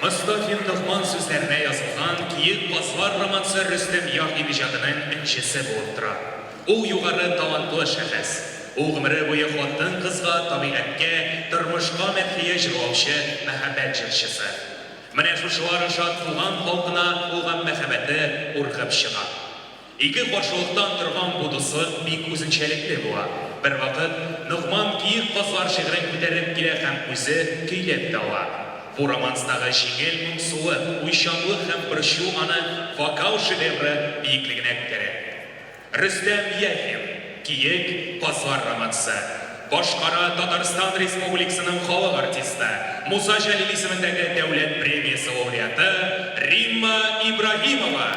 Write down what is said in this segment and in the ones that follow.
Мостафин Ногман сүзләренә язылган Киек казлар романсы Рөстәм Яхин иҗатының энҗесе булып тора. Ул югары талантлы шәхес. Ул гомере буе хатын-кызга, табигатькә, тормышка мәдхия җырлаучы мәхәббәт җырчысы. Менә шушылар аша туган халкына булган мәхәббәте ургып чыга. Ике каршылыктан торган бу дуслык бик үзенчәлекле була. Бервакыт Ногман Киек казлар шигырен күтәреп килә һәм үзе көйләп тә ала. Бу романстагы җиңел моңсулык, уйчанлык һәм борчу аны вокал шедевры биеклегенә күтәрә. Рөстәм Яхин, Киек казлар романсы. Башкара Татарстан Республикасының халык артисты, Муса Җәлил исемендәге дәүләт премиясе лауреаты Римма Ибраһимова.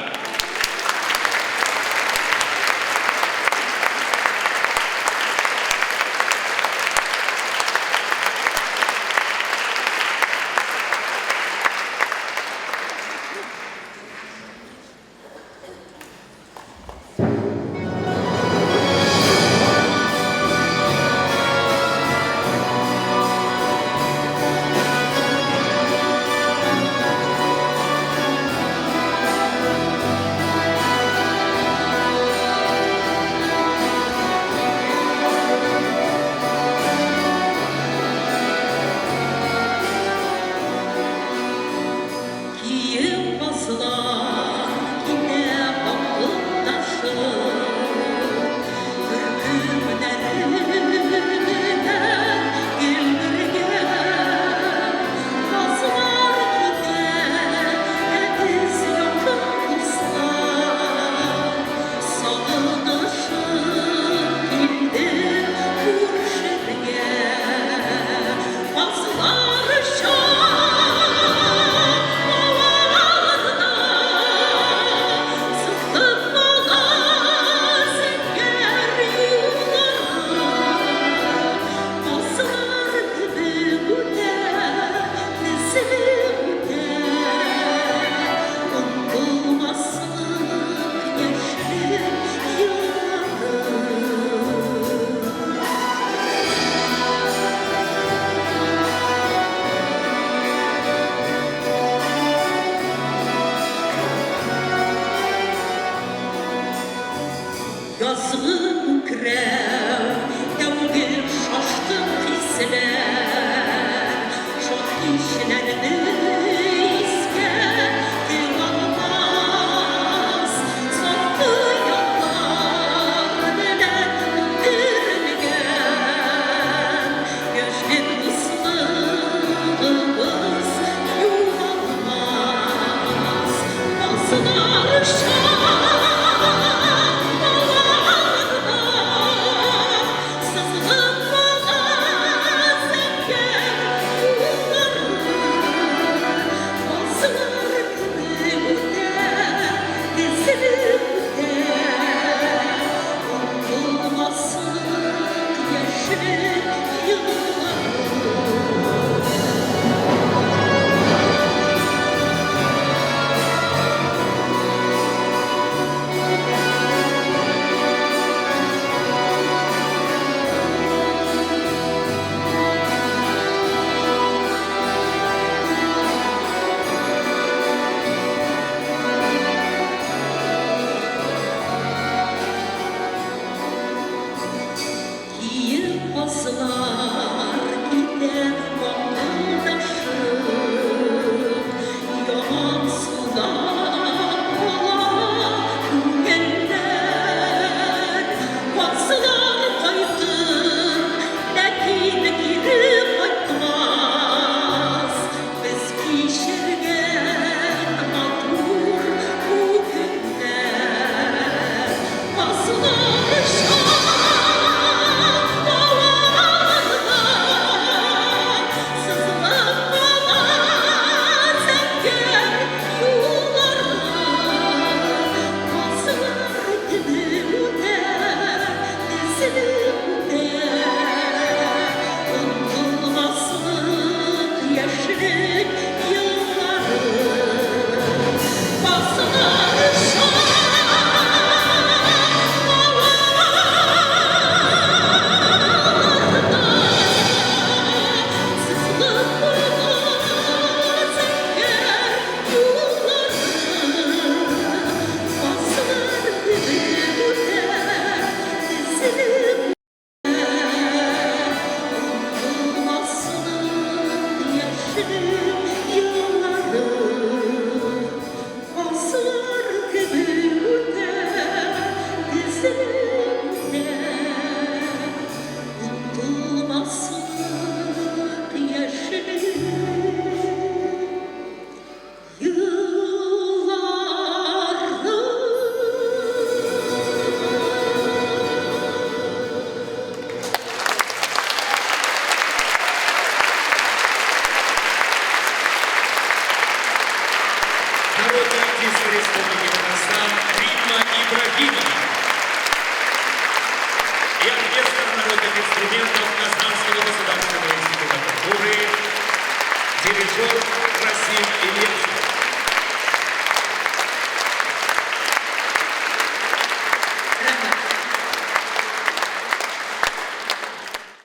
Киек казлар китә акып ташып, Төркемнәре белән гел бергә. Казлар китә, ә без якын дуслар, Сагынышып килдек күрешергә. Казлар оча һаваларда, Сызылып кала зәңгәр юллары. Казлар кебек үтә, тезелеп үтә, Онытылмаслык яшьлек еллары. Язгы күкрәү, тәүге шашкын хисләр, Шат кичләрне искә кем алмас? Соңгы яллар белән үткәрелгән Яшьлек дуслыгыбыз югалмас. Басылар шатлыкларда, Сызылып кала зәңгәр юллары. Басылар кебек үтә, тезелеп үтә, Онытылмаслык яшьлек еллары. Республики Татарстан Римма Ибрагимова. И оркестр народных инструментов Казанского государственного института культуры, дирижер Расим Ильясов.